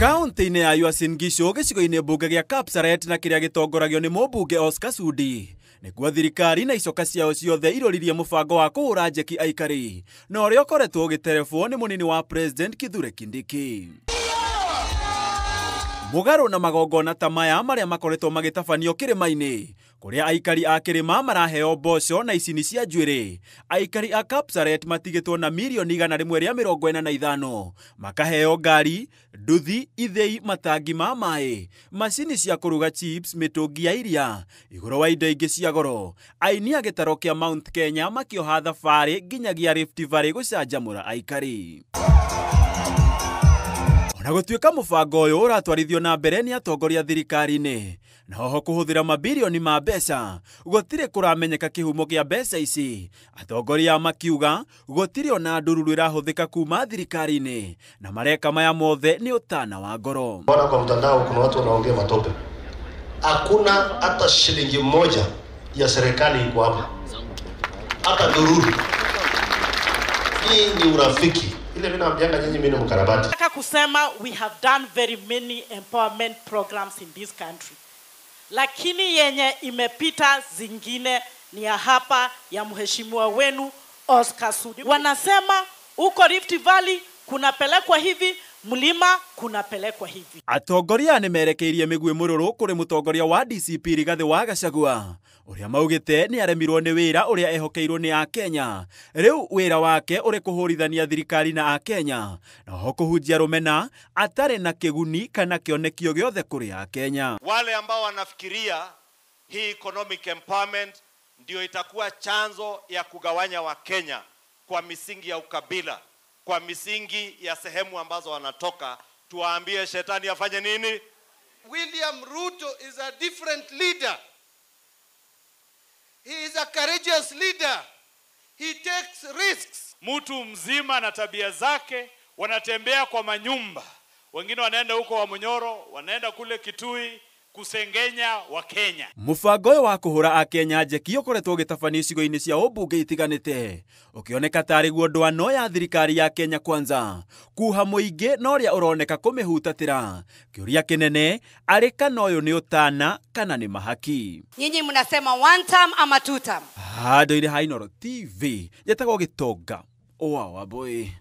Kaunti-inĩ ya Uasin Gishu gĩcigo-inĩ mbunge gĩa Kapsaret na kĩrĩa gĩtongoragio nĩ mũmbunge Oscar Sudi nĩkuo thirikari na icoka ciao ciothe iroririe mũbango wa kũhũra njeki aikari na ũrĩa ũkoretwo ũgĩterebwo nĩ mũnini wa President Kithure Kindiki. Mũgarũ na magongona ta maya marĩa makoretwo magĩtabanio kĩrĩma-inĩ kũrĩa aikari a kĩrĩma maraheo mboco na icini cia njuĩrĩ, aikari a Kapsaret matigĩtwo na mirioni 145 makaheo ngari, nduthi, ithĩi, matangi ma maĩ, macini cia kũruga chips, mĩtũngi ya iria, igũrũ wa indo ingĩ cia goro. Aini a gĩtaro kĩa Mount Kenya makĩoha thabarĩ nginyagia Rift Valley gũcanjamũra aikari. Ona gũtuĩka mũbango ũyũ ũratwarithio na mbere nĩ atongoria thirikari-inĩ na hoho kũhũthĩra mabirioni ma mbeca, gũtirĩ kũramenyeka kĩhumo kĩa mbeca ici. Atongoria makiuga gũtirĩ ona ndururu ĩrahũthĩka kuma thirikari-inĩ na mareka maya mothe nĩ ũtana wa ngoro. Mbona kwa mtandao kuna watu wanaongea matope? Hakuna hata shilingi moja ya serikali iko hapa, hata ndururu. Hii ni urafiki. Ile mimi naambianga nyinyi, mimi ni mkarabati. Nataka kusema we have done very many empowerment programs in this country. Lakini yenye imepita zingine ni ya hapa ya mheshimiwa wenu Oscar Sudi. Wanasema uko Rift Valley kunapelekwa hivi, mlima kunapelekwa hivi. Atongoria nĩ merekeirie mĩguĩ mũrũrũ kũrĩ mũtongoria wa DCP Rigathĩ wa Gachagua ũrĩa maugĩte nĩ aremirwo nĩ wĩra ũrĩa ehokeirwo nĩ Akenya. Rĩu wĩra wake ũrĩ kũhũrithania thirikari na Akenya na oho kũhunjia rũmena atarĩ na kĩguni kana kĩonekio gĩothe kũrĩ Akenya. Wale ambao wanafikiria hii economic empowerment ndio itakuwa chanzo ya kugawanya Wakenya kwa misingi ya ukabila, kwa misingi ya sehemu ambazo wanatoka, tuwaambie shetani afanye nini? William Ruto is a different leader. He is a courageous leader. He takes risks. Mtu mzima na tabia zake wanatembea kwa manyumba. Wengine wanaenda huko wa Munyoro, wanaenda kule Kitui kusengenya wa Kenya. Mũbango ũyũ wa kũhũra Akenya njeki ũkoretwo ũgĩtabanio icigo-inĩ cia ũmbunge itiganĩte ũkĩoneka tarĩ guo ndwano ya thirikari ya Kenya Kwanza kuha mũingĩ na ũrĩa ũroneka kũmĩhutatĩra. Kĩũria kĩnene arĩ kana ũyũ nĩ ũtana kana nĩ mahaki. Nyinyi mnasema one term ama two term? Handũ-inĩ ha Inooro TV njetagwo Gĩtonga wa Wambũi.